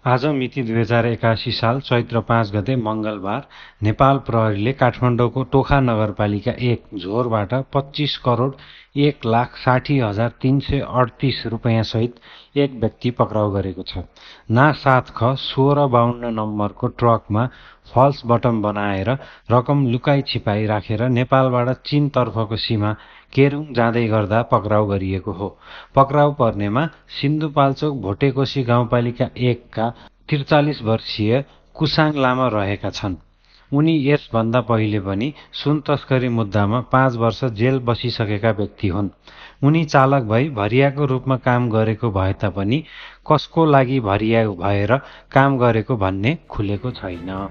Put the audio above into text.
आज मिति 2081 साल चैत्र 5 गते मंगलबार नेपाल प्रहरीले काठमाडौँको टोखा नगरपालिका 1 झोरबाट 25 करोड 1,60,338 रुपैयाँ सहित एक व्यक्ति पक्राउ गरेको छ। ना 7 ख 1652 नम्बरको ट्रकमा फल्स बटम बनाएर रकम लुकाई छिपाई राखेर नेपालबाट चीन तर्फको सीमा केरुङ जाँदै गर्दा पक्राउ गरिएको हो। पक्राउ पर्नेमा सिन्धुपाल्चोक भोटेकोशी गाउँपालिका 1 का 43 वर्षीय कुसाङ लामा रहेका छन्। उनी यसभन्दा पहिले पनि सुन तस्करी मुद्दामा 5 वर्ष जेल बसिसकेका व्यक्ति हुन्। उनी चालक भई भरियाको रूपमा काम गरेको भए तापनि कसको लागि भरिया भएर काम गरेको भन्ने खुलेको छैन।